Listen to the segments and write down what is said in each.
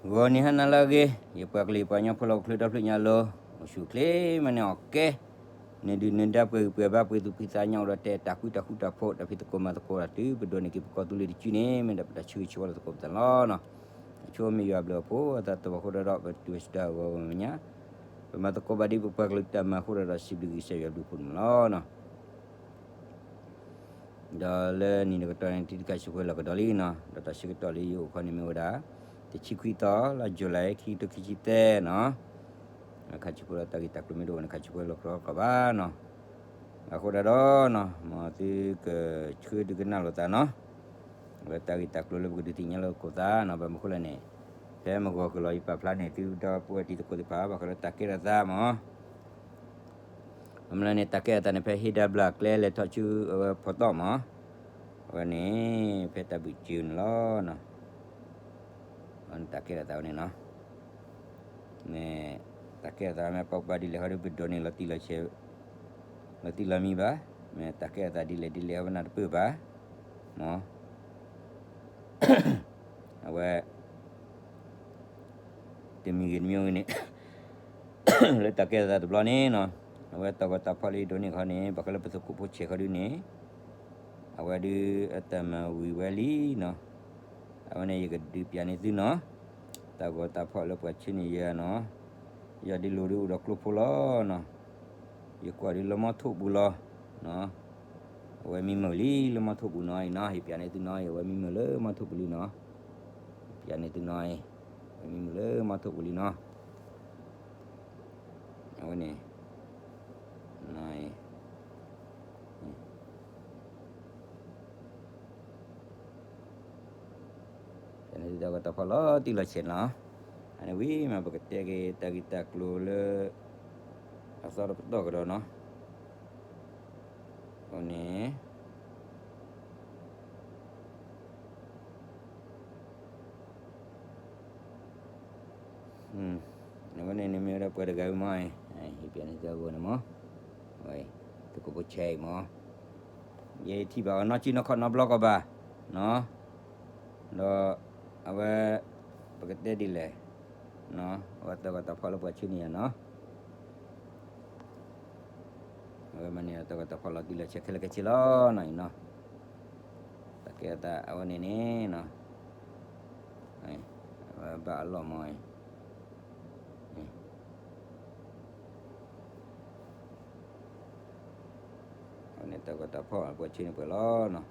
ဂီၤနံၤဟါနၤလၢအဂ့ၤ, ယပှၤကလုာ်ယပှၤကညီဖိလၢဟီၣ်ခိၣ်ချၢဒီဖျၢၣ်ညါလီၤ, အိၣ်ဆူၣ်အိၣ်ချ့မၤန့ၢ်အီၣ်ကဲ, နဒုၣ်နဒါပှဲၤဂံၢ်ပှဲၤဘါပှဲၤသူၣ်ဖှံသးညီအိၣ်ဒီးတဲတၢ်ဃူတၢ်ဃူတၢ်ဖိး တၢ်ဖံးသကိးမၤသကိးဒီးတုၤပဒိးန့ၢ်က့ၤပကီၢ်သူလ့ၤတစုန့ၣ် မ့ၢ်ဒၣ်ပတၢ်ဆၢဂ့ၤဆၢဝါလၢသကိးပသးလီၤနီၤ. အဆိမ့ၢ်ယွၤအဘျုးအဖှိၣ်အသးတဘၣ်အဃိဒီး ပတုၤဆူတၢ်ဂီၤဂီၤမညါ, ပမၤသကိးဘၣ်ဒ်ပပှၤကလုာ်တၢ်မၤအဃိဒီး ဒီးစံးဘျုးကစၢ်ယွၤအဘျုးအဖှိၣ်န့ၣ်လီၤနီၤ. ဒီးလၢနံၤတကတီၢ်န့ၣ် တံၤတခါဆံးဖိလီၤကဒီးလံနီၤ, ဒီးတၢ်ဆၢကတီၢ်လၢယအိၣ်ခီန့ၣ်မ့ၢ်ဝဲဒၣ် တဆံခွံသီ လါယူၤလံ ခံကထိခံဆံသၢနီၤ. ခါဆံးဖိလၢတၢ်ဂ့ၢ်တၢ်ကျိၤမ့ၢ်တအိၣ်န့ၣ် ခါဆံးဖိလီၤကဒီးကီးဘၣ်နီၤ. အဃိဒၣ်ဒီးနီၤ မ်သုကဆှၢဒုးကနၣ်လိာ်သးနီၤ, လၢတၢ်ဂ့ၢ်တၢ်ကျိၤလၢပကဒုးသ့ၣ်ညါလၢသကိးသးနီၤ, ဘၣ်မနုၤဃိလဲၣ်န့ၣ်, ဖဲမုၢ်ဂီၤကလီၤယပာ်ဖျါန့ၢ်သုဒီပုၢ်ဝဲၢ်တံၤသကိးသ့ၣ်တဖၣ် ဘၣ်ဃးလၢတၢ်ကဲထီၣ်သးမး မ့ၢ်လၢန့ၣ် တၢ်ကဲထီၣ်သးန့ၣ် ဖဲဟ့ၣ်ဒၢဘျၣ်ကျဲလဲၤထီၣ်ဆူအဝဲဖီတီၣ်မး, အဝဲန့ၣ် ဖဲတၢ်ဘုၣ်စၢၤန့ၣ်လီၤ. အဝဲန့ၣ်တၢ်ကဲထီၣ်သးဝဲန့ၣ်နီၤ, မ့ၢ်တၢ်ကဲထီၣ်သးမ့ၢ်ပှၤပှၤဒ်လဲၣ်ဟီဒုးပဒိးန့ၢ်လီၤတံၢ်လီၤဆဲး, လီၤတံၢ်လီၤမံဘၣ်, မ့ၢ်တၢ်ကဲထီၣ်သးဒ်လဲၣ်ဒ်လဲၣ်ဟီဝဲနၢ်တပၢၢ်ဘၣ်, မ့ၢ် အဝဲ တမံၤဂ့ၤတမံၤဂ့ၤန့ၣ် လၢတၢ်ကဲထီၣ်သးတဘျီန့ၣ်နီၤ, အဝဲတၢ်ဂီၤတၢ်ဖီၣ်လၢယဒိးန့ၢ်ခီန့ၣ် ဘၣ်ဃးလၢပသုးခိၣ်ဖိဆဲးခီဒုန့ၣ်, အဝဲဒုးအတၢ်မၤဝံၤဝဲလံနီၤ, အဝဲန့ၣ်ယကဒုးပၠးန့ၢ်သုနီၤ, တၢ်ဂီၤတၢ်ဖီၣ်လၢပှၤဆှၢန့ၢ်ယၤနီၤ, ယၤဒုးလိၤဒုးအိၣ်ဒီးကျိဖိလီၤနီၤ, ယကွၢ်ဒုးလၢမီထိၣ်ပူၤလီၤနီၤ, အဝဲမံမုာ်လံလၢမီထိၣ်ပူၤနီၤအံၤနီၤ, ယပၠးန့ၢ်သုနီၤအံၤ အဝဲမံမုာ်လၢမီထိၣ်ပူၤလံနီၤ, ယပၠးန့ၢ်သုနီၤအံၤ, အဝဲမံမုာ်လၢမီထိၣ်ပူၤလံနီၤ, အဝဲန့ၣ် နီၤအံၤ တၢ်ဂီၤတၢ်ဖီၣ်လီၤတံၢ်လီၤဆဲးန့ၣ်လီၤ. အန့ၣ်ဝံၤမး ပကတဲက့ၤတၢ်ဂ့ၢ်တၢ်ကျိၤလၢ အသီတပတီၢ်ကဒီးနီၤ. အဃိန့ၣ် အဝဲန့ၣ်န့ၣ်မ့ၢ်ဝဲဒၣ်ပှၤတဂၤဝံၤမး, ဟံးပၠးန့ၢ်သုအဂီၢ်န့ၣ်မး, သုးခိၣ်ဖိဆဲးအံၤမး, ယဲယထံၣ်ဘၣ်အီၤနီၢ်ကံနီၢ်ခီၣ်နီတဘျီကီးဘၣ်နီၤ, ဒီးအဝဲ ပကတဲဒ်လဲၣ်, အဝဲတၢ်ဂီၤတၢ်ဖီၣ်လၢပှၤဆှၢန့ၢ်ယၤနီၤ, အဝဲမၤန့ၢ်တၢ်ဂီၤတၢ်ဖီၣ်လီၤတံၢ်လီၤဆဲးခဲလၢာ်ခဲဆ့လီၤနီၤအံၤနီၤ, တၢ်ကဲအသးအဝဲန့ၣ်န့ၣ်နီၤ, အဝဲဘၣ်အလီၢ်မးအံၤ အဝဲန့ၣ်တၢ်ဂီၤတၢ်ဖီၣ်ပှၤဆှၢန့ၢ်ပှၤလီၤနီၤ,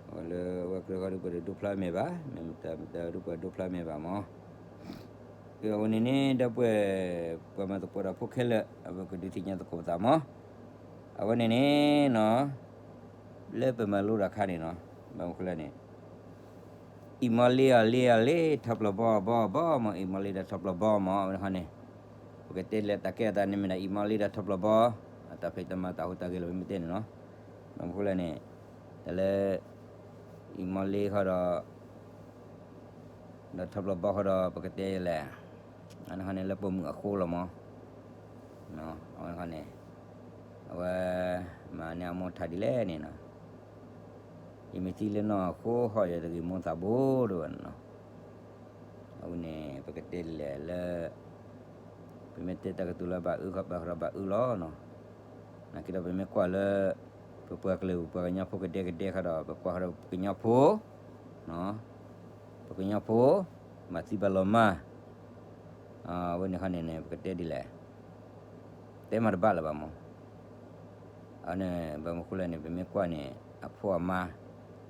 အဝဲလၢအဝဲကြၢးဃီဒုးပှၤဒိးဖျါမဲာ်ဘၣ်, မ့ၢ်မတၤမတၤဒုးပှၤဒိးဖျါမဲာ်ဘၣ်မး, အဝဲန့ၣ်န့ၣ် ဒီပုၢ်ဝဲၢ် ပှၤမၤသကိးဒီးဖိခဲလၢာ် အဝဲကဒုးသ့ၣ်ညါသကိးပသးမး, အဝဲန့ၣ်န့ၣ်နီၤ လၢပမၤလိတၢ်အခါန့ၣ်နီၤ, ဘၣ်မနုၤဃိလဲၣ်န့ၣ် အံၤမ့ၢ်လ့အီၤလ့အီၤလ့ ထီၣ်ပျီၢ်ဘီအီၤဘီအီၤဘီမး, အံၤမ့ၢ်လ့ဒီးထီၣ်ပျီၢ်ဘီမး, အဝဲန့ၣ်ခီန့ၣ် ပကတဲလၢတၢ်ကဲအသးန့ၣ်မ့ၢ်ဒၣ် အံၤမ့ၢ်လ့ဒီးထီၣ်ပျီၢ်ဘီ, အတၢ်ဖံးတၢ်မၤတၢ်ဟူးတၢ်ဂဲၤလၢပမ့ၢ်တဲန့ၣ်နီၤ, ဘၣ်မနုၤဃိလဲၣ်န့ၣ် တၢ်လၢ အံၤမ့ၢ်လ့ဃီဒီး ဒီးထီၣ်ပျီၢ်ဘီဃီဒီး ပကတဲလဲၣ်, အန့ၣ်ခီန့ၣ်လၢပိာ်မုၣ်အဃိလီၤမး, အဝဲန့ၣ်ခီန့ၣ် အဝဲ မၤန့ၢ်အမိၢ်ထါဒ်လဲၣ်န့ၣ်နီၤ, ယမ့ၢ်သံလၢနီၢ်အဃိ ဟီၣ်ယၤတဂ့ၤမိၢ်သးဘိဒိၣ်ဝဲန့ၣ်နီၤ, အဝဲန့ၣ် ပကတဲလဲၣ်လၢ ပမ့ၢ်တဲတၢ်ကတိၤလၢဘၣ်အၢဃီဘၣ်ဃီဒီးဘၣ်အၢလီၤနီၤ, နာ်က့ဒီးပမ့ၢ်ကွၢ်လၢ ပပှၤကလုာ်ပပှၤကညီဖိကဒဲကဒဲဃီဒီး ပကွၢ်ဃီဒီးပကညီဖိ ပကညီဖိ ဘၣ်သံဘၣ်လီၤမၢ်, အဝဲန့ၣ်ခီန့ၣ်န့ၣ် ပကတဲဒ်လဲၣ်, တဲမၤတဘၣ်လၢၤဘၣ်မး, အန့ၣ် ဘၣ်မနုၤဃိလဲၣ်န့ၣ် ပမ့ၢ်ကွၢ်န့ၣ် အဖိအမါ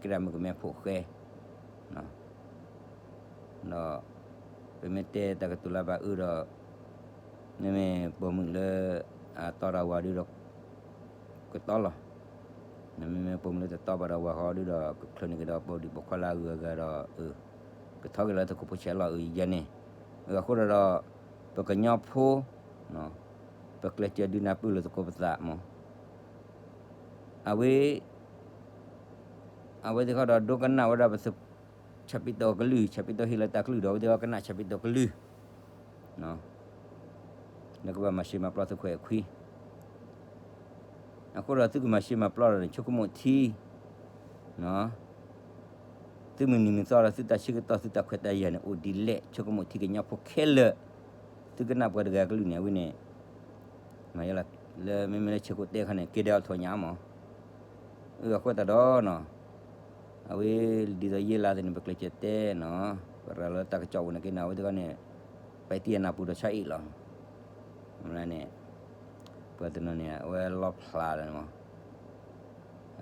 ကဲဒၣ်မုၣ်ကမဲဖိဃဲ ဒီး ပမ့ၢ်တဲတၢ်ကတိၤလၢဘၣ်အၢဒီး မ့မ့ၢ်ပိာ်မုၣ်လၢ အတီဒီးဝၤဒုဒီး ကတီလီၤ, မ့မ့ၢ်ပိာ်မုၣ်လၢတတီဘၣ်ဒီးဝၤဃီဒုဒီး ကချုးန့ၢ်က့ၤဒီးပိာ်ဒံးပိာ်ခွါလၢအဂုၤအဂၤဒီး ကထီက့ၤလၢသုးခိၣ်ဖိဆဲးလီၤအုယဲန့ၣ်, အဃိဒီး ပကညီဖိ ပကျဲးစၢးဒုးနၢ်ပၢၢ်လိာ်သကိးပသးမး, အဝဲ အဝဲသ့ၣ်ဃီဒီးဒိကနၣ်ဝဲဒၣ်ပသုး ဆၣ်ပံးတီၢ်ကလုၢ် ဆၣ်ပံးတီၢ်ဟ့ၣ်လီၤတၢ်ကလုၢ်ဒီး အဝဲသ့ၣ်ဃီကနၣ်ဆၣ်ပံးတီၢ်ကလုၢ် လၢကဘၣ်မၤၡ့မၤပျီသုးခိၣ်အဲၣ်ခွံ, အဃိဒီးသုကမၤၡ့မၤပျီဒီးန့ၣ် ဆိကမိၣ်ထံ, နီၤ, သုမုၢ်နံၤမုၢ်သီဒီး သုတၢ်ဆၢကတီၢ် သုတၢ်ခွဲးတၢ်ယာ်န့ၣ် အိၣ်ဒ်လဲၣ် ဆိကမိၣ်ထံကညီဖိခဲလၢာ်, သုကနၣ်ပှၤတဂၤကလုၢ်န့ၣ် အဝဲန့ၣ် မ့ၢ်လၢ လၢမ့မ့ၢ်လၢဆဲးကိးတဲခီန့ၣ် ကဲဒဲးအီၤထီၣ်ညါမး, အဃိသတးဒီးနီၤ, အဝဲဒ်သိးယ့လးသ့ၣ်န့ၣ် ပကျဲးစၢးတဲနီၤ, ပရၤလီၤတၢ်ကစီၣ်ပူၤန့ၣ်က့နီၤ အဝဲသ့ၣ်ခီန့ၣ်, ပတံၢ်အနၢ်ပူၤဒီးဆါအံၤလီၤ, မ့ၢ်န့ၣ်, ပှၤတနီၤန့ၣ် အဝဲလီၣ်ဖျါလီၤန့ၣ်မး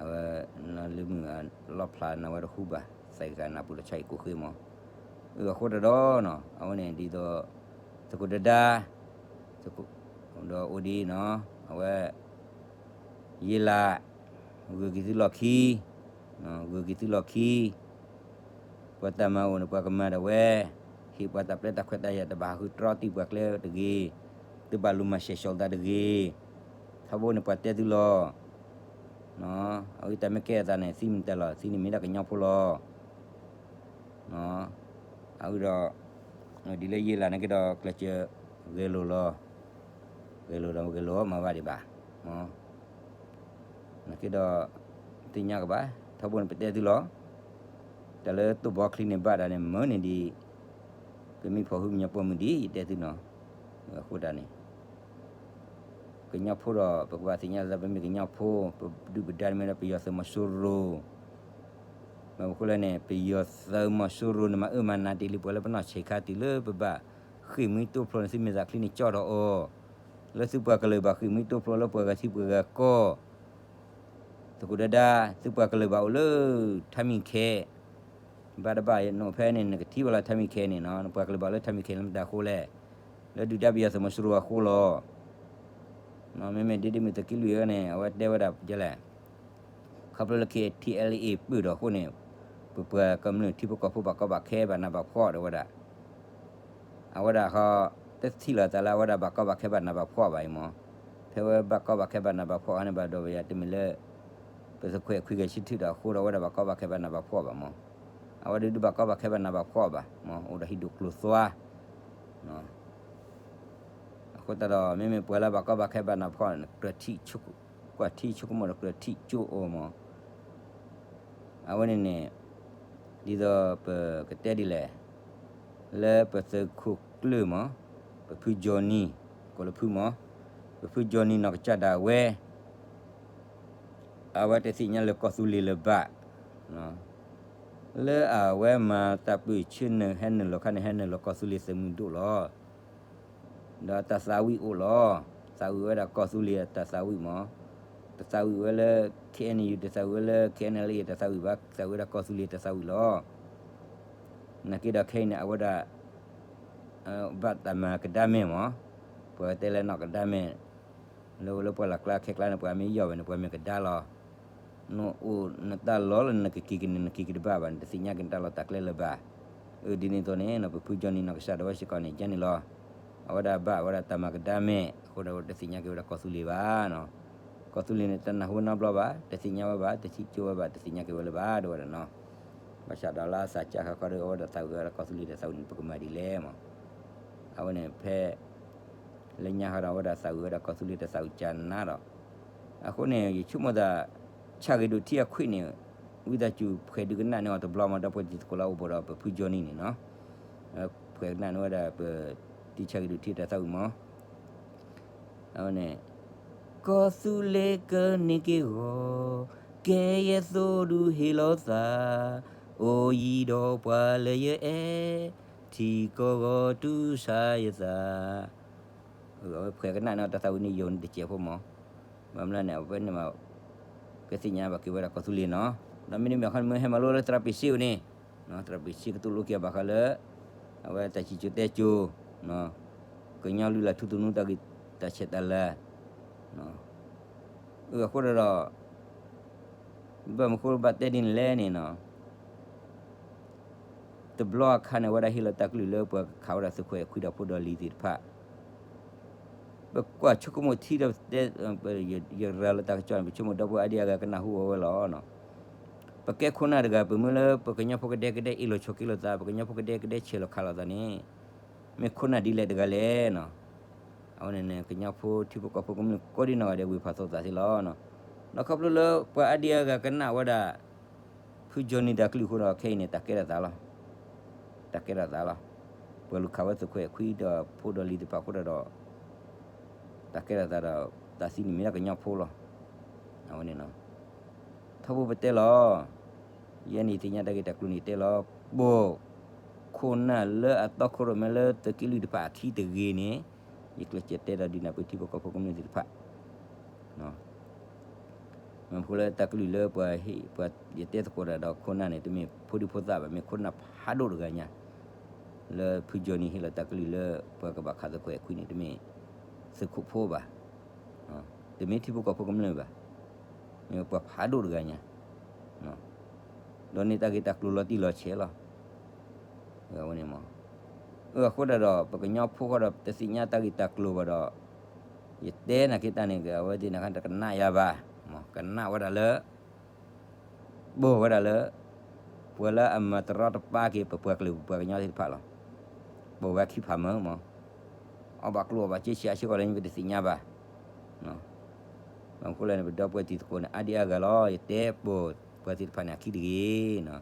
အဝဲ လၢမုၢ် လီၣ်ဖျါန့ၣ်ဝဲတဟူဘၣ်, သးကနၢ်ပူၤဒီးဆါအံၤကိးဃ့မး, အဃိတဒီးနီၤ အဝဲန့ၣ်ဒ်သိး သကိးဒဒါ, ဒီးအိၣ်ဒ်နီၤ, အဝဲ ယ့လး, ဂုာ်က့ၤသုလီၢ်ခံ, ဂုာ်က့ၤသုလီၢ်ခံ ပှၤတၢ်မၤအိၣ်န့ၣ် ပှၤကမၤဒၣ်ဝဲ, ဟ့ၣ်ပှၤတၢ်ပျဲတၢ်ခွဲးတၢ်ယာ် တဘၣ်ဟးဃုတြီတံၢ်ပှၤကျဲတဂ့ၤ, သုဘၣ်လူၤမၤစဲးဆှီသးတဂ့ၤ, ထီဘိန့ၣ်ပှၤတဲသုလီၤ, အဝဲတၢ်မ့ၢ်ကဲအသးန့ၣ် သံမတၤလီၤ သံန့ၣ်မ့ၢ်ဒၣ်ကညီဖိလီၤ, အဝဲဒီး, ဒ်လၢယ့လးန့ၣ်က့ဒီး ကျဲးစၢးဂဲၤလိာ်လီၤ, ဂဲၤလိာ်ဒီးဂဲၤလိာ်မၤဘၣ်ဒံးဘၣ်, နက့ဒီး, သ့ၣ်ညါကဘၣ်, ထီဘိန့ၣ်ပတဲသုလီၤ, တၢ်လၢတိၢ်ဘီချံန့ၣ်ဘၣ်ဒၣ်န့ၣ် မၢန့ၣ်ဒံး, ပမ့ၢ်ဖီၣ်ဟုမညီပိာ်မုၣ်ဒံး ယတဲသုနီၤ, အဃိတၢ်န့ၣ် ကညီဖိဒီး ပကဘၣ်သ့ၣ်ညါသး ပမ့ၢ်ကညီဖိ ပဒုၣ်ပဒါန့ၣ်မ့ၢ်ဒီး ပယီၤသုးမီၤစိရိၤ, ဘၣ်မနုၤအဃိလဲၣ်န့ၣ် ပယီၤသုးမီၤစိရိၤန့ၣ် မၤအၢမၤနးတ့ၢ်လံပှၤလၢပနီၢ်ဆံးခါတုၤလၢပဘၣ်ဃ့ၢ်မှံတိဖျိန့ၣ် သုမ့ၢ်သးချံန့ၣ်ကၠီၣ်ထီၣ်အီၤ, လၢသုပှၤကလုာ်ဘၣ်ဃ့ၢ်မှံတိဖျိလၢပှၤဂၤထံပှၤဂၤကီၢ် သကိးဒဒါ, သုပှၤကလုာ်ဘၣ်အိၣ်လၢထါမံၤခဲ, ဘၣ်တဘၣ်နအိၣ်ဖဲန့ၣ် နကထံၣ်ဘၣ်လၢထါမံၤခဲန့ၣ်နီၤ, နပှၤကလုာ်ဘၣ်အိၣ်လၢထါမံၤခဲလၢမတၤအဃိလဲၣ်, လၢဒုၣ်ဒါပယီၤသုးမီၤစိရိၤအဃိလီၤ, မ့မ့ၢ်ဒ့ဒ့မုၣ်သုးက့လွံၢ်အံၤန့ၣ် အဝဲတဲဝဲဒၣ်ဒ်လဲၣ် ခီဖျိလၢ K T L A ပၢၢ်ထီၣ်အဃိန့ၣ်, ပပှၤကမျၢၢ်ထံဖိကီၢ်ဖိဘၣ်ကီဘၣ်ခဲဘၣ်နးဘၣ်ဖှီၣ်ဒီးဝဲဒၣ်, အဝဲဒၣ်ဃီ, တထံၣ်လိာ်သးလၢအဝဲဒၣ်ဘၣ်ကီဘၣ်ခဲဘၣ်နးဘၣ်ဖှီၣ်ဘၣ်အံၤမး, ဖဲဝဲဘၣ်ကီဘၣ်ခဲဘၣ်နးဘၣ်ဖှီၣ်အဃိန့ၣ်ဘၣ်ဒီးဝဲယၤတမ့ၢ်လၢ ပသုးခွဲးခွံဂဲၤဆၢထၢၣ်ဒီးအဃိဒီးအဝဲဒၣ်ဘၣ်ကီဘၣ်ခဲဘၣ်နးဘၣ်ဖှီၣ်ဘၣ်မး, အဝဲဒၣ်ဒုးဘၣ်ကီဘၣ်ခဲဘၣ်နးဘၣ်ဖှီၣ်ဘၣ်မး အိၣ်ဒီးဟံၣ်ဒိၣ်ကျိၤသွါ အဃိသတးဒီး မ့မ့ၢ်ပှၤလၢဘၣ်ကီဘၣ်ခဲဘၣ်နးဘၣ်ဖှီၣ်န့ၣ် ကြၢးထံၣ်, ကွၢ်ထံဆိကမိၣ်ဒီးကြၢးထံၣ်ကၠိအိၣ်မး, အဝဲန့ၣ်န့ၣ်, ဒ်သိးပကတဲဒ်လဲၣ်, လၢပသုးခိၣ်ကျၢၢ်မး, ပဖုကၠီနံၤ, ကိးလၢဖုမး, ပဖုကၠီနံၤနီၢ်ကစၢ်ဒၣ်ဝဲ အဝဲတသ့ၣ်ညါလၢကီၢ်သူလ့ၤလၢၤဘၣ်, လၢအဝဲမၤတၢ်ပၢၢ်ဆၢနုာ်ဟဲနုာ်လီၤခါန့ၣ် ဟဲနုာ်လီၤကီၢ်သူလ့ၤသုးမုၢ်ဒိၣ်လီၤ, ဒီးတၢ်သးဝံၣ်အိၣ်လီၤ, သးဝံၣ်ဝဲဒၣ်ကီၢ်သူလ့ၤအတၢ်သးဝံၣ်မး, တသးဝံၣ်ဝဲလၢ K N U တသးဝံၣ်ဝဲလၢ K N L A တသးဝံၣ်ဘၣ်, သးဝံၣ်ဝဲဒၣ်ကီၢ်သူလ့ၤတသးဝံၣ်လီၤ, နာ်က့ဒီးခဲအံၤန့ၣ် အဝဲဒၣ် ဘၣ်တၢ်မၤကဒါမဲာ်မး, ပှၤတဲလၢနီၢ်ကဒါမဲာ်, လၢလၢပှၤလၢ်ကျါခဲကျါန့ၣ် ပှၤမ့ၢ်ယီၢ်ဝဲန့ၣ် ပှၤမ့ၢ်ကဒါလီၤ, နအိၣ်နတၢ်လီၢ်လၢနကက့ၤကန့ၣ် နက့ၤက့ၤတဘၣ်ဘၣ်န့ၣ် တသ့ၣ်ညါက့ၤနတၢ်လီၢ်တၢ်ကျဲလၢၤဘၣ်, အၢ ဒ်န့ၣ်အသိးန့ၣ် ပဖုကၠီနံၤနီၢ်ကစၢ်ဒၣ်ဝဲစ့ၢ်ကီးန့ၣ် ကဲန့ၣ်လီၤ, အဝဲဒၣ်ဘၣ်ဝဲဒၣ်တၢ်မၤကဒါမဲာ် အဃိဒီးတသ့ၣ်ညါက့ၤဝဲဒၣ်ကီၢ်သူလ့ၤဘၣ်, ကီၢ်သူလ့ၤန့ၣ် တနၢ်ဟူနီတဘျီဘၣ်, တသ့ၣ်ညါဝဲဘၣ်, တထံၣ်ကၠိဝဲဘၣ်, တသ့ၣ်ညါက့ၤဝဲလၢၤဘၣ် ဒ်ဝဲဒၣ်နီၤ, ဘၣ်ဆၣ်ဒီးလၢအသးစၢ်ခါခီဒီး အဝဲဒၣ်သးဝံၣ်ဝဲဒၣ်ကီၢ်သူလ့ၤတသးဝံၣ်န့ၣ် ပကမၤဒ်လဲၣ်မး, အဝဲန့ၣ်ဖဲ လၢညါဃီဒီးအဝဲဒၣ်သးဝံၣ်ဝဲဒၣ်ကီၢ်သူလ့ၤတသးဝံၣ်ကနၤဒီး, အဃိန့ၣ် ယဆိကမိၣ်သး ဆၣ်ဂ့ၤဒိၣ်ထံအခွံၣ်န့ၣ် ဝံသးစူၤဖှဲးဒုးကနၣ်န့ၢ်အီၤတဘျီမး ဒီပုၢ်ဝဲၢ်တံၤသကိးလၢအိၣ်ဘူးဒီးပဖုကၠီနံၤန့ၣ်နီၤ, ဖှဲးကနၣ်န့ၢ်ဝဲဒၣ်ပ တံၢ်ဆၣ်ဂ့ၤဒိၣ်ထံတသးဝံၣ်မး အဝဲန့ၣ်, ကီၢ်သူလ့ၤကန့ၢ်က့ၤဂီၤ, ကဲယဲၢ်သိဒူၣ်ဟ့ၣ်လီၤသး, အိၣ်ယံၤဒီးပှၤလၢယအဲၣ်, ထံကီၢ်ဂီၤတူၢ်ဆါယသး, အဝဲဖှဲးကနၣ်န့ၢ်တၢ်သးဝံၣ်န့ၣ်ယိာ်န့ၣ်တစဲးဖိမး, ဘၣ်မနုၤန့ၣ် အဝဲန့ၣ် ကသ့ၣ်ညါဘၣ်က့ၤဝဲဒၣ်ကီၢ်သူလ့ၤနီၤ, ဒီးမ့တမ့ၢ်ခီန့ၣ် မ့ၢ်ဟဲမၤလိလၢသရၣ်ပ့ၤစ့အိၣ်န့ၣ်, သရၣ်ပ့ၤစ့ကသိၣ်လိက့ၤအဘၣ်ဃးလၢ အဝဲတၢ်စံၣ်စိၤတဲစိၤ, ကညီလုၢ်လၢ်ထူသနူတၢ်ဂ့ၢ်တၢ်ဆဲးတၢ်လၤ, အဃိဒီး ဘၣ်မနုၤဃိဘၣ်တဲဒ်န့ၣ်လဲၣ်န့ၣ်နီၤ, တဘျီအခါန့ၣ် အဝဲဒၣ်ဟ့ၣ်လီၤတၢ်ကလုၢ်လၢပှၤကခးဝဲဒၣ်သုးခွဲးခွံဒီးဖိဒီးလံၤသ့ၣ်တဖၣ်, ပကွၢ်ဆိကမိၣ်ထံဒီး ယရၤလီၤတၢ်ကစီၣ်န့ၣ် ပဆိကမိၣ်ဒီပုၢ်ဝဲၢ်အါဒံအါဂၤကနၢ်ဟူဝဲဝဲလီၤ. ပကဲခိၣ်နၢ်တဂၤ ပမ့ၢ်လၢပကညီဖိကဒဲကဒဲအ့ၣ်လိာ်ဆိးက့လိာ်သး ပကညီဖိကဒဲကဒဲဆဲးလိာ်ခးလိာ်သးန့ၣ် မ့ၢ်ခိၣ်နၢ်ဒ်လဲၣ်တဂၤလဲၣ်နီၤ. အဝဲန့ၣ်န့ၣ် ကညီဖိထံဖိကီၢ်ဖိကမျၢၢ်ကိးဒံနီၢ်ဂၤဒဲး ဝ့ၤဖးသိးသးသ့လီၤ. ဒီးခီဖျိလၢပှၤအါဒံအါဂၤကနၣ်ဝဲဒၣ် ဖု ဖုကၠီနံၤတၢ်ကလုၢ်အဃိဒီး ခဲအံၤန့ၣ် တၢ်ကဲထီၣ်သးလီၤ. တၢ်ကဲထီၣ်သးလီၤ. ပှၤလူၤခးဝဲသုးခိၣ်အဲၣ်ခွံဒီးဖိဒီးလံၤတဖၣ်အဃိဒီး တၢ်ကဲထီၣ်သးဒီး တၢ်သံန့ၣ်မ့ၢ်ဒၣ်ကညီဖိလီၤ. အဝဲန့ၣ်လီၤ. ထီဘိပတဲလီၤ. ယဲန့ၣ်သ့ၣ်ညါတၢ်ဂ့ၢ်တၢ်ကျိၤန့ၣ်တဲလီၤ. ပှၤခိၣ်နၢ်လၢအတီခိၣ်ရိၣ်မဲလၢသုးက့လွံၢ်တဖၣ်အခံတဂ့ၤန့ၣ် ယကျဲးစၢးတဲဒီးဒုးနၢ်ပၢၢ်ထံဖိကီၢ်ဖိကမျၢၢ်သ့ၣ်တဖၣ် မ့ၢ်ဃိလၢတၢ်ကလုၢ်လၢပှၤဟ့ၣ် ပှၤ ယတဲသကိးတၢ်ဒီးခိၣ်နၢ်န့ၣ် တမ့ၢ်ဖိဒံဖိသၣ်ဘၣ်, မ့ၢ်ခိၣ်နၢ်ဖးဒိၣ်တဂၤညါ, လၢဖုကၠီနံၤဟ့ၣ်လီၤတၢ်ကလုၢ်လၢပှၤကဘၣ်ခးသုးခိၣ်အဲၣ်ခွံန့ၣ် တမ့ၢ်သုးခိၣ်ဖိဘၣ်, တမ့ၢ်ထံဖိကီၢ်ဖိကမျၢၢ်ဘၣ်, မ့ၢ်ပှၤဖးဒိၣ်တဂၤညါ, ဒီးန့ၣ်တၢ်ဂ့ၢ်တၢ်ကျိၤလီၤတံၢ်လီၤဆဲးလီၤ. အဝဲန့ၣ်မ့ၢ် အဃိဒၣ်ဒီး ပကညီဖိဃီဒီး တသ့ၣ်ညါတၢ်ဂ့ၢ်တၢ်ကျိၤဘၣ်ဒီး ယတဲနာ်က့တၢ်န့ၣ် အဝဲသ့ၣ်န့ၣ်တကနၣ်ယၤဘၣ်, ကနၣ်ဝဲဒၣ်လၢ ပိာ်ဝဲဒၣ်လၢ ပှၤလၢအမၤတရီတပါက့ၤ ပပှၤကလုာ်ပပှၤကညီသ့ၣ်တဖၣ်လီၤ. ပိာ်ဝဲခံဖးမၢမၢ, အီၣ်ဘၣ်ကျိၣ်အီၣ်ဘၣ်စ့ဆံးအါဆ့ကီးလၢပတသ့ၣ်ညါဘၣ်. ဘၣ်မနုၤဃိလဲၣ်န့ၣ် ပဒီပုၢ်ဝဲၢ်တံၤသကိးန့ၣ် အါဒံအါဂၤလီၤ. ယတဲပိာ်ပှၤသ့ၣ်တဖၣ်န့ၣ်အခံတဂ့ၤ.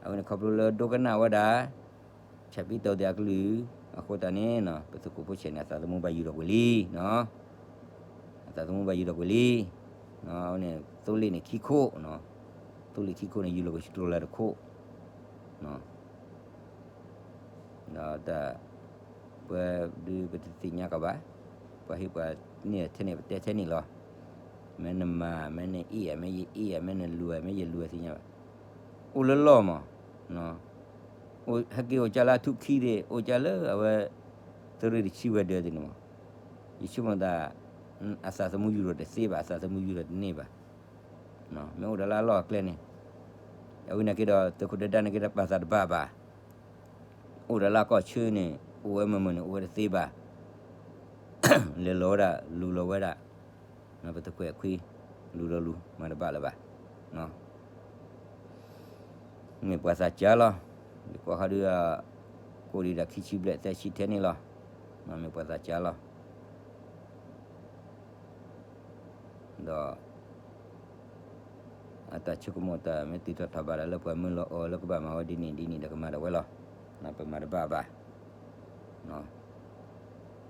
အဝဲန့ၣ်ခီဖျိလၢဒိကနၣ်ဝဲဒၣ် ဆၣ်ပံးတီၤသ့ၣ်အကလုၢ်, အဃိသတးန့ၣ် ပသုးခိၣ်ဖိဆဲးန့ၣ် အသးသမူဘၣ်ယုာ်ထီၣ်ကွံာ်လံ, အသးသမူဘၣ်ယုာ်ထီၣ်ကွံာ်လံ. အဝဲန့ၣ် သိလ့ၣ်န့ၣ်ခံခိၣ်, သိလ့ၣ်ခံခိၣ်န့ၣ် ယူၢ်လီၤကွံာ်စတူၤလၢတခိၣ် ဒီးတၢ် ပှၤဒုးပတသ့ၣ်ညါကီးဘၣ်, ပှၤဟ့ၣ်ပှၤန့ၢ်ထဲန့ၣ် ပတဲထဲန့ၣ်လီၤ. မ့ၢ်နမၤ မ့ၢ်နအ့ၣ်ဧါ မ့ၢ်ယအ့ၣ်ဧါ မ့ၢ်နလူၤဧါ မ့ၢ်ယလူၤဧါသ့ၣ်ညါဘၣ်. အိၣ်လၢလီၢ်မး, ဟဲက့ၤအိၣ်ကၢလၢအထူၣ်ခံသ့ၣ် အိၣ်ကၢလၢအဝဲ သုးရ့ၣ်တဆံဝဲၤဒၢးသ့ၣ်န့ၣ်မး, ယဆိကမိၣ်သး အသးသမူယူၢ်ထီၣ်တသ့ဘၣ်, အသးသမူယူၢ်ထီၣ်တန့ၢ်ဘၣ်. မ့ၢ်အိၣ်ဒီးလၢအလီၢ်အကျဲန့ၣ်, အဝဲန့ၣ်က့ၤဒီး သုးခိၣ်ဒၢဒၢန့ၣ်က့ၤဒီးပာ်သးတဘၣ်ဘၣ်. အိၣ်ဒီးလၢအကီၢ်ဆၢန့ၣ် အိၣ်ဝဲမုာ်မုာ်န့ၣ် အိၣ်ဝဲတသ့ဘၣ်. လဲၤလီၤဝဲဒၣ် လူၤလီၤဝဲဒၣ် ပသုးခိၣ်အဲၣ်ခွံ လူၤဒီးလူၤ မၤတဘၣ်လၢၤဘၣ်. မ့ၢ်ပှၤသးစၢ်လီၤ. ယကွၢ်ဃီဒုး ကိးဒံးဒၣ်ခံဆံဘျဲၣ်သၢဆံထဲန့ၣ်လီၤ. မ့ၢ်ပှၤသးစၢ်လီၤ. ဒီး အတၢ်ဆိကမိၣ်တၢ်မ့ၢ်တုၤထီၣ်ထီၣ်ဘးဒီးလၢပှၤမၢလီၤအီၤလၢကဘၣ်မၤဝဲဒ်န့ၣ်ဒ်န့ၣ်ဒီးကမၤဒၣ်ဝဲလီၤ. ပမၤတဘၣ်ဘၣ်.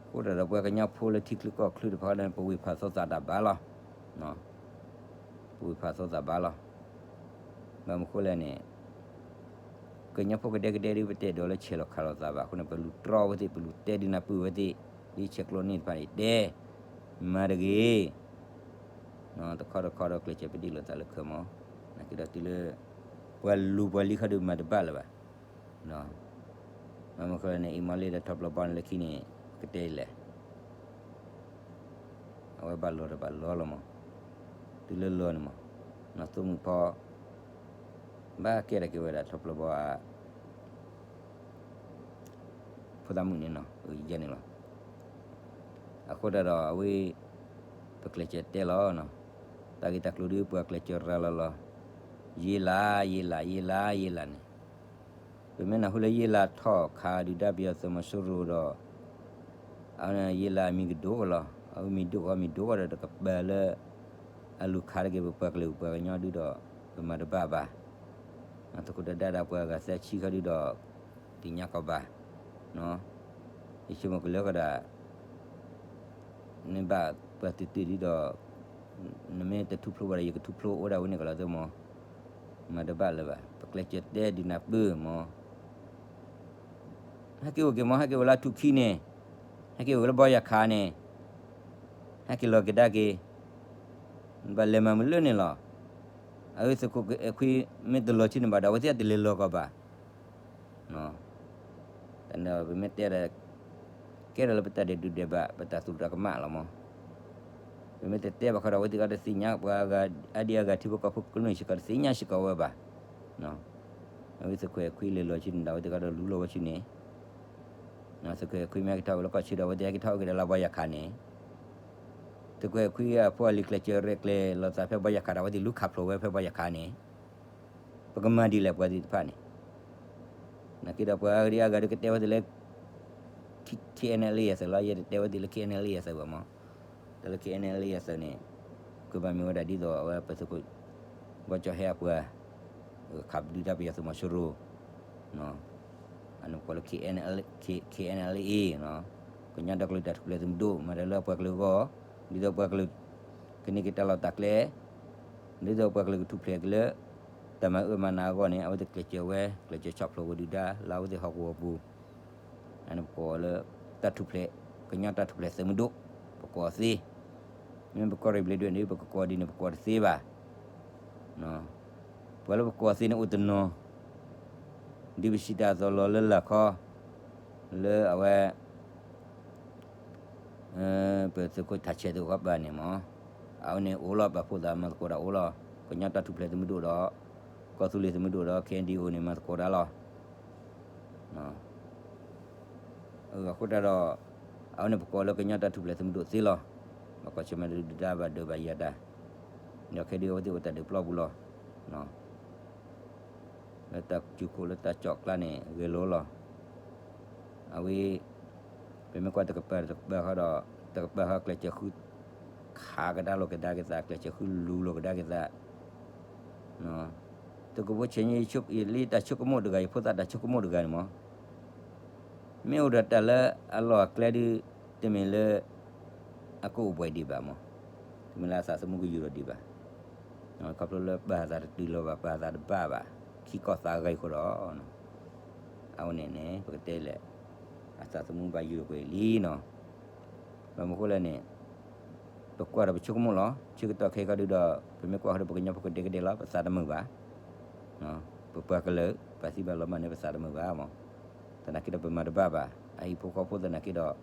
အဃိဒီးပှၤကညီဖိလၢထံချၢကီၢ်ချၢတဖၣ်န့ၣ် ပဝံၢ်ဖးသီသးတၢ်ဘၣ်လီၤ. ပဝံၢ်ဖးသီသးဘၣ်လီၤ. ဘၣ်မနုၤဃိလဲၣ်န့ၣ် ကညီဖိကဒဲကဒဲဒ်ပတဲဒိးလၢဆဲးလီၤခးလိာ်သးဘၣ်အဃိန့ၣ် ပလူၤတြီဝဲသ့ၣ် ပလူၤတဲဒုးနၢ်ပၢၢ်ဝဲသ့ၣ် ဒ်ဆဲးကျိးန့ၢ်တဖၣ်န့ၣ် တဲ မၤတဂ့ၤ တခီတခီဒီးကျဲးစၢးပဒိၣ်လိာ်သးလၢခၢၣ်မး, နာ်က့ဒီးတုၤလၢ ပှၤလူၤပှၤလံၤခီဒုးမၤတဘၣ်လၢၤဘၣ်. ဘၣ်မနုၤဃိလဲၣ်န့ၣ် အံၤမ့ၢ်လၢဒီးထီၣ်ပျီဘီန့ၣ်လၢခံန့ၣ် ကတဲလဲၣ် အဝဲဘၣ်လီၤဒီးဘၣ်လီၤလီၤမး, တုၤလၢလီၤန့ၣ်မး, နီၢ်သိမုၣ်ဖီ ဘၣ်ကဲထီၣ်က့ၤဝဲဒၣ်ထီၣ်ပျီဘီအ ဖိသၣ်မုၣ်န့ၣ်နီၤ ယဲန့ၣ်လီၤ. အဃိတၢ်ဒီးအဝဲ ပကျဲးစၢးတဲလီၤ, တၢ်ဂ့ၢ်တၢ်ကျိၤဒုးပှၤကျဲးစၢးရၤလီၤလီၤ, ယ့လး ယ့လး ယ့လး ယ့လးန့ၣ်, ပမ့ၢ်နၢ်ဟူလၢယ့လးထီၣ်ခးဒုၣ်ဒါပယီၤသုးမီၤစိရိၤဒီး အဝဲန့ၣ်ယ့လးအမံၤကဒိၣ်ကီးလီၤ. အဝဲမံၤဒိၣ်ကီးမံၤဒိၣ်ကီးဒီးတကပၤလၢ အလူၤခးတက့ၢ်ပပှၤကလုာ်ပပှၤကညီဒုးဒီး ပမၤတဘၣ်ဘၣ်. သုးခိၣ်ဒၢဒၢဒီးပှၤအဂၤသၢဆံခီဒုးဒီး သ့ၣ်ညါကီးဘၣ်. ယဆိကမိၣ်ကလၢကဒီး နဘၣ်ပှၤတုၤတုၤဒုးဒီး နမ့ၢ်တထူၣ်ဖျိဘၣ်ဒီး ယကထူၣ်ဖျိအိၣ်ဒၣ်ဝဲန့ၣ်ကလီၤသ့မး, မၤတဘၣ်လၢၤဘၣ်. ပကျဲးစၢးတဲဒုးနၢ်ပၢၢ်မး ဟဲက့ၤအိၣ်က့ၤမး ဟဲက့ၤအိၣ်လၢထူၣ်ခံန့ၣ်, ဟဲက့ၤအိၣ်လၢဘီယၤခးန့ၣ်, ဟဲက့ၤလီၤကဒါက့ၤ, ဘၣ်လဲၤမၤမုာ်လၢန့ၣ်လီၤ. အဝဲသုးခိၣ်အဲၣ်ခွံမ့ၢ်တလီၤဆံန့ၣ်ဘၣ်ဒီး အဝဲသ့ၣ်တလဲၤလီၤကီးဘၣ်. တၢ်န့ၣ်ပမ့ၢ်တဲဒီး ကဲထီၣ်လၢပတၢ်ဒဲးဒုးဒဲးဘး ပတၢ်သူၣ်တၢ်ကမၣ်လီၤမး. ပမ့ၢ်တတဲဘၣ်ဃီဒီး အဝဲသ့ၣ်ကဒီးသ့ၣ်ညါပှၤအါဒံအါဂၤထံဖိကီၢ်ဖိကမျၢၢ်စ့ၢ်ကီး တသ့ၣ်ညါစ့ၢ်ကီးဝဲဘၣ်. အဝဲသုးခိၣ်အဲၣ်ခွံလဲၤလီၤဆံန့ၣ်ဒီး အဝဲသ့ၣ်ကဒီးလူလီၤဝဲဆံန့ၣ်, သုးခိၣ်အဲၣ်ခွံမ့ၢ်ဟဲက့ၤထီၣ်ဝဲလၢကီၢ်ဆၢဒီး အဝဲသ့ၣ်ဟဲက့ၤထီၣ်အိၣ်က့ၤဒီးလၢဘီယၤခးန့ၣ်, သုးခိၣ်အဲၣ်ခွံအဖိအလံၤကျဲးစၢးရဲၣ်ကျဲၤလိာ်သးဖဲဘီယၤခးဒီး အဝဲသ့ၣ်လူၤခးဖျိဝဲဖဲဘီယၤခးန့ၣ်, ပကမၤဒ်လဲၣ်ပှၤသ့ၣ်တဖၣ်န့ၣ် နာ်က့ဒီးပှၤအါဒံအါဂၤဒုးကတဲဝဲသ့ၣ်လၢ K N L A အသုးလီၤ. ယဲတတဲဝဲသ့ၣ်လၢ K N L A အသုးဘၣ်မး, တၢ်လၢ K N L A အသုးန့ၣ် ကဘၣ်မ့ၢ်ဝဲဒၣ်ဒ်သိးအဝဲပသုးခိၣ် ဘီကၠီဟဲအပှၤ, အ ခးဒုၣ်ဒါပယီၤသုးမီၤစိရိၤ အန့ၣ်ပကိးလၢ K N L A နီၤ, ကညီဒီကလုာ်တၢ်ထူၣ်ဖျဲးသုးမုၢ်ဒိၣ် မၤတၢ်လၢအပှၤကလုာ်အဂီၢ်, ဒ်သိးပှၤကလုာ် ကန့ၢ်က့ၤတၢ်လီၢ်တၢ်ကျဲ, ဒ်သိးပှၤကလုာ်ကထူၣ်ဖျဲးက့ၤလၢ တၢ်မၤအၢမၤနးအဂီၢ်န့ၣ် အဝဲသ့ၣ်ကျဲးစၢးဝဲ ကျဲးစၢးဆီၣ်ဖျိးဝဲဒုၣ်ဒါ လၢအဝဲသ့ၣ်ဟီၣ်ကဝီၤပူၤ, အန့ၣ်ပကိးလၢ တၢ်ထူၣ်ဖျဲး, ကညီတၢ်ထူၣ်ဖျဲးသုးမုၢ်ဒိၣ်, ပကိးသ့, မ့ၢ်ပကီၢ်ရ့ၣ်ဘျ့းဒွဲၣ်န့ၣ် ပကကိးဒ်န့ၣ် ပကိးတသ့ဘၣ် ပှၤလၢပကိးသ့န့ၣ်အိၣ်တနီၤ, ဒ်ပစံးတၢ်အသိးလီၤလၢလာ်ခီ, လၢအဝဲ ပသုးခိၣ်ထးဆဲးသုးခီပၤန့ၣ်မး, အဝဲန့ၣ်အိၣ်လီၤ ပာ်ဖှိၣ်သးမၤသကိးတၢ်အိၣ်လီၤ, ကညီတၢ်ထူၣ်ဖျဲးသုးမုၢ်ဒိၣ်ဒီး ကီၢ်သူလ့ၤသုးမုၢ်ဒိၣ်ဒီး K N D O န့ၣ် မၤသကိးတၢ်လီၤ. အဃိတၢ်ဒီး အဝဲန့ၣ်ပကိးလၢကညီတၢ်ထူၣ်ဖျဲးသုးမုၢ်ဒိၣ်သ့လီၤ. ဘၣ်ကွၢ်ဆၢၣ်မဲာ်ဒုၣ်ဒါဘၣ်ဒိဘၣ်ယၤတၢ်, ဒီးခဲဒုးအဝဲသ့ၣ်အိၣ်တၢ်ဒုးပျီပူၤလီၤ. လၢတၢ်စူၤခိၣ်လၢတၢ်ကၠီၣ်ကျါန့ၣ် ဂဲၤလိလီၤ. အဝဲ ပမ့ၢ်ကွၢ်တကပၤတကပၤဃီဒီး တကပၤဃီကျဲးစၢးဃု ခးကဒါလိာ်ကဒါက့ၤသး ကျဲးစၢးဃုလူၤလိာ်ကဒါက့ၤသး, သုးခိၣ်ဖိဆဲးန့ၣ် လၢတၢ်ဆိကမိၣ်တဂၤ ယဖိသၣ်တၢ်ဆိကမိၣ်တဂၤန့ၣ်မး, မ့ၢ်အိၣ်ဒီးတၢ်လၢအလီၢ်အကျဲဒုး တမ့ၢ်လၢ အကအိၣ်ဘှံးဒံးဘၣ်မး, တမ့ၢ်လၢအသးသမူကယူၤထီၣ်ဒံးဘၣ်, ခီဖျိလၢပာ်သးတတုၤလီၤဘၣ် ပာ်သးတဘၣ်ဘၣ် ခံကီၢ်သးဂၤအံၤအဃိဒီး အဝဲန့ၣ်န့ၣ် ပကတဲလဲၣ် အသးသမူဘၣ်ယူၤထီၣ်ကွံာ်လံနီၤ. ဘၣ်မနုၤအဃိလဲၣ်န့ၣ် ပကွၢ်ဒီးပဆိကမိၣ်လီၤ. ဆၢကတီၢ်ခဲအံၤခီဒုးဒီး ပမ့ၢ်ကွၢ်ဃီဒီး ပကညီဖိကဒဲကဒဲလီၤ ပသးတမုာ်ဘၣ်. ပပှၤကလုာ် ပသံဘၣ်လီၤမၢ်န့ၣ် ပသးတမုာ်ဘၣ်မး. သနာ်က့ဒီး ပမၤတဘၣ်ဘၣ် အဟံၣ်ဖိဃီဖိသနာ်က့ဒီး က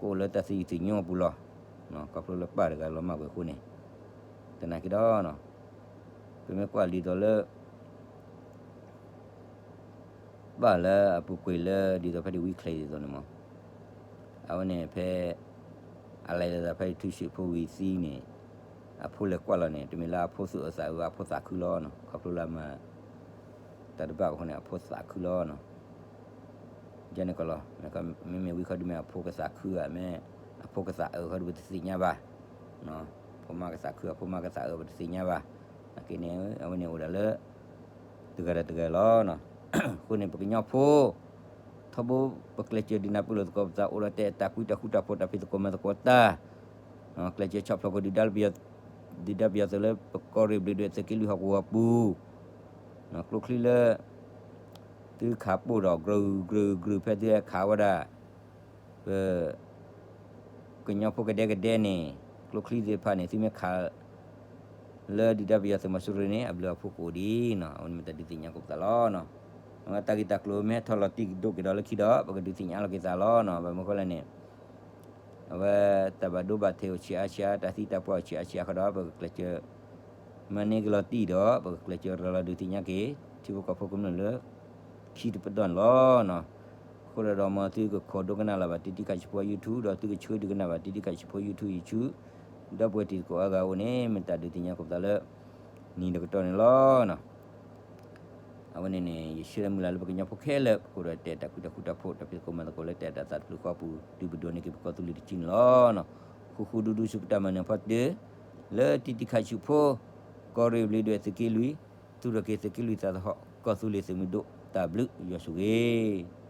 အိၣ်လၢတၢ်သယုၢ်သညိအပူၤလီၤ. ခီဖျိလၢပၢ်တဂၤလီၤမၢ်ကွံာ်အဃိန့ၣ် သနာ်က့ဒီး ပမ့ၢ်ကွၢ်ဒ်သိးလၢ ပၢ်လၢအပူၤကွံာ်လၢဒ်သိးဖဲဒၣ်ဝံချ့ဒ်သိးန့ၣ်မး, အဝဲန့ၣ်ဖဲ အလဲၤလၢသးဖဲထူၣ်ဆံးဖိဝံၤသံန့ၣ် အဖိလဲၤကွၢ်လီၤန့ၣ် တမ့ၢ်လၢအဖိသူၣ်အသးအုးဘၣ် အဖိသးခုလီၤနီၤ. ခီဖျိလၢအမၤ တၢ်တဘၣ်အဃိန့ၣ် အဖိသးခုလီၤနီၤ. ယန့ၣ်ကီးလီၤ မ့မ့ၢ်ဝံၤခီဒုးမ့ၢ်အဖိကသးခုဧါ မ့ၢ်အဖိကသးအုးခီဒုး ပတသ့ၣ်ညါဘၣ်. ဖိမါကသးခု အဖိမါကသးအုး ပတသ့ၣ်ညါဘၣ်. နာ်က့န့ၣ် အဝဲန့ၣ်အိၣ်ဒၣ်လၢ တဂၤဒီးတဂၤလီၤ. အဃိန့ၣ် ပကညီဖိ ထီဘိပကျဲးစၢးဒုးနၢ်ပၢၢ်လိာ်သကိးပသး အိၣ်ဒီးတဲတၢ်ကွံတၢ်ဃူတၢ်ဖိး တၢ်ဖံးသကိးမၤသကိးတၢ်, ကျဲးစၢးဆီၣ်ဖျိးကဒုၣ်ဒါပယီၤ, ဒုၣ်ဒါပယီၤသုးလၢပကီၢ်ရ့ၣ်ဘျ့းဒွဲၣ်သုးက့လွံၢ်ဟီၣ်ကဝီၤပူၤ, ကျိချံလၢ သုခးပိၢ်ဒီး ကြၢးကြၢးကြၢးဖဲသုဟဲခးဝဲဒၣ် ပ ကညီဖိကဒဲကဒဲန့ၣ် ကျိချံသ့ၣ်တဖၣ်န့ၣ် သုမ့ၢ်ခး လၢဒုၣ်ဒါပယီၤသုးမီၤစိရိၤန့ၣ် အဘျုးအဖှိၣ်ကအိၣ်ဒံးနီၤ. အဝဲန့ၣ်မ့ၢ်တၢ်ဒုးသ့ၣ်ညါကိးပသးလီၤ. အဝဲတၢ်ဂ့ၢ်တၢ်ကျိၤမ့ၢ်ဟဲထီၣ်လီၤတံၢ်ဒိၣ်က့ၤဒီးလၢခံဒီး ပကဒုးသ့ၣ်ညါလီၤက့ၤသးလီၤနီၤ. ဘၣ်မနုၤအဃိလဲၣ်န့ၣ် အဝဲတၢ်ဘၣ်ဒိဘၣ်ထံးအိၣ်ဆံးအါဆံးအါ တၢ်သံတၢ်ပှၢ်အိၣ်ဆံးအါဆံးအါဃီဒီး ပကကျဲးစၢး မၤန့ၢ်က့ၤလီၤတံၢ်ဒီး ပကကျဲးစၢးရၤလီၤဒုးသ့ၣ်ညါက့ၤ ထံဖိကီၢ်ဖိကမျၢၢ်လၢ ခံတပတီၢ်န့ၣ်လီၤ. အဃိဒီးဒီးမ်သုကခိးဒိကနၣ်လၢၤဘၣ် တံတံခးဆံးဖိ YouTube ဒီးသုကဆှၢဒုးကနၣ်ဘၣ် တံတံခးဆံးဖိ YouTube အံၤဆူ ဒီပုၢ်ဝဲၢ်တံၤသကိးအါဂၤအအိၣ်န့ၣ် မ့ၢ်တၢ်ဒုးသ့ၣ်ညါကိးပသးလၢ နံၤတကတီၢ်န့ၣ်လီၤ. အဝဲန့ၣ်န့ၣ် ယဆၢမုၢ်လၢ်လၢပကညီဖိခဲလၢာ် ပကအိၣ်ဒီးတဲတၢ်ကွံတၢ်ဃူတၢ်ဖိး တၢ်ဖံးသကိးမၤသကိးလၢတၢ်အဲၣ်တၢ်သးတဖျၢၣ်ဃီအပူၤ ဒုးပဒိးန့ၢ်က့ၤပကီၢ်သူလ့ၤတစုန့ၣ်လီၤ. ဃူဃူဒူဒူဆူပတၢ်မၤနၢၤဖီတၢၢ် လၢတံတံခးဆံးဖိ ကီၢ်ရ့ၣ်ဘျ့းဒွဲၣ်သုးက့လွံၢ် သူၣ်ထီၣ်က့ၤသုးက့လွံၢ်သးသဟီၣ် ကီၢ်သူလ့ၤသုးမုၢ်ဒိၣ် တၢ်ဘျုးယွၤဆိၣ်ဂ့ၤ